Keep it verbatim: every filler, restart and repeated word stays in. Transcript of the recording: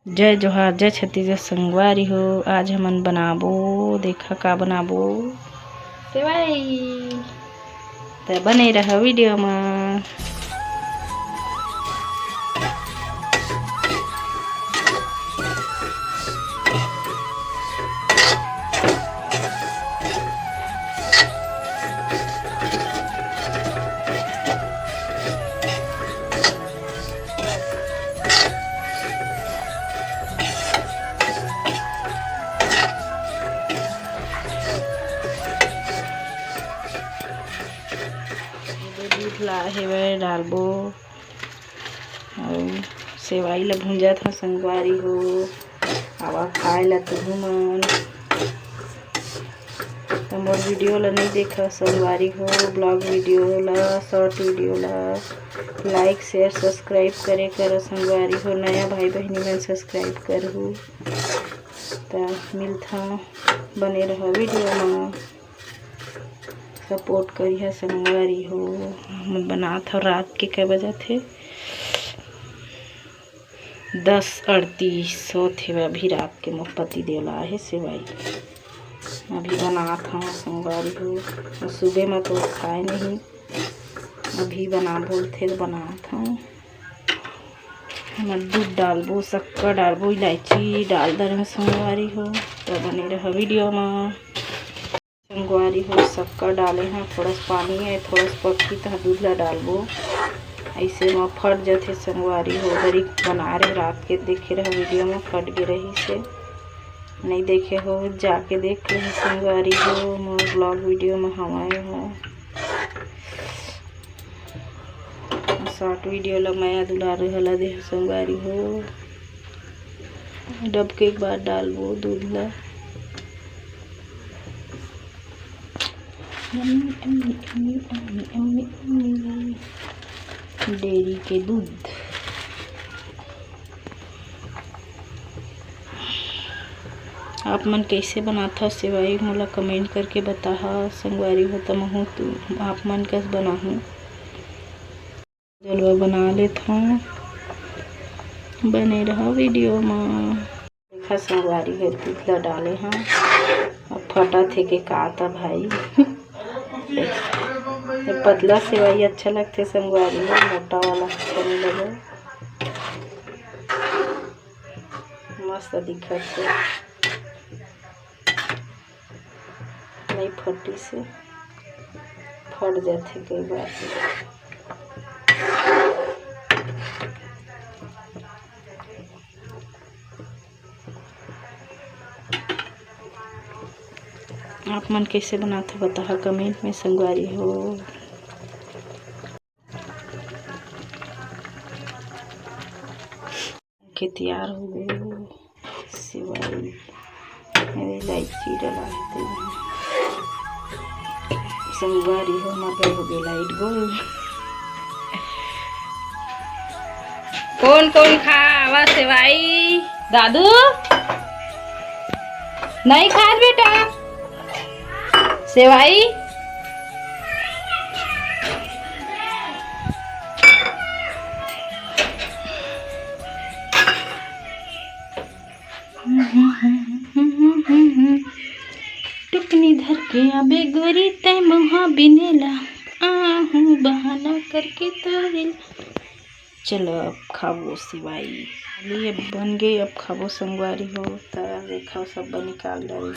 जय जोहार, जय छत्तीसगढ़ संगवारी हो। आज हमन बनाबो, देखा का बनाबो, सेवई। त बने रहा वीडियो में। दूध ला हेवय डालबो। अउ सेवई ला भूंजत हव संगवारी हो, आवा खाए ला तुहू मन। त मोर वीडियो ला नइ देखा संगवारी हो, ब्लॉग वीडियो ला, शॉर्ट वीडियो ला like, share, subscribe करे करो संगवारी हो। नया भाई बहिनी मन subscribe करहू। त मिलथन, बने रहा वीडियो मा, सपोर्ट करिहा संगवारी हो। हमन बनात हव, रात के कै बजत हे, दस अड़तीस होत हे, अभी रात के मोर पति देव ला आहे सेवई। अभी बनात हव संगवारी हो, सुबह में तो खाए नहीं, अभी बना बोलथे त बनात हव। हमन दूध डालबो, शक्कर डालबो, इलायची डाल दरेन संगवारी हो, त बने रहा वीडियो मा। संगवारी हो, शक्कर डाले हव, थोड़ा सा पानी हे, थोड़ा सा पकही त दूध ला डालबो। ऐसे म फट जथे संगवारी हो, दरी बना रहे रात के, देखे रहा वीडियो में, फट गे रही से, नहीं देखे हो जाके देख ले संगवारी हो, मोर ब्लॉग वीडियो में हवाए हो। शॉर्ट वीडियो ला मया दुलार हला दे संगवारी हो। डबके एक बार डालबो दूध ला। Yummy, yummy, yummy, yummy, yummy, yummy. Dairy के दूध। आप मन कइसे बनाथव सेवई, मोला कमेंट करके बताहा संगवारी हो, त महूँ तू आप मन कस बनाहूँ। जलवा बना लेथव, बने रहा वीडियो मा। देखा संगवारी हो, दूध ला डाले हव, अब फटत हे के का त भाई। ये पतला सेवई अच्छा लगथे संगवारी हो, मोटा वाला अच्छा नहीं लगे। मस्त दिखत हे, नहीं फटी से फट जाथे कई बार। आप मन कइसे बनाथव बताहा कमेंट में संगवारी हो। के तैयार हो गए सेवई, इलायची डला है तेल में। संगवारी हो, मगर हो गए लाइट गोल। कौन कौन खावा सेवई? दादू नहीं खास बेटा सेवई। टुकनी धर के आबे गोरी तै मुहा बिनेला, आहू बहाना करके तोरिल। चलो अब खाबो सेवई। चलिए अब बन गए, अब खाबो संगवारी हो। त देखो सब निकाल डाल।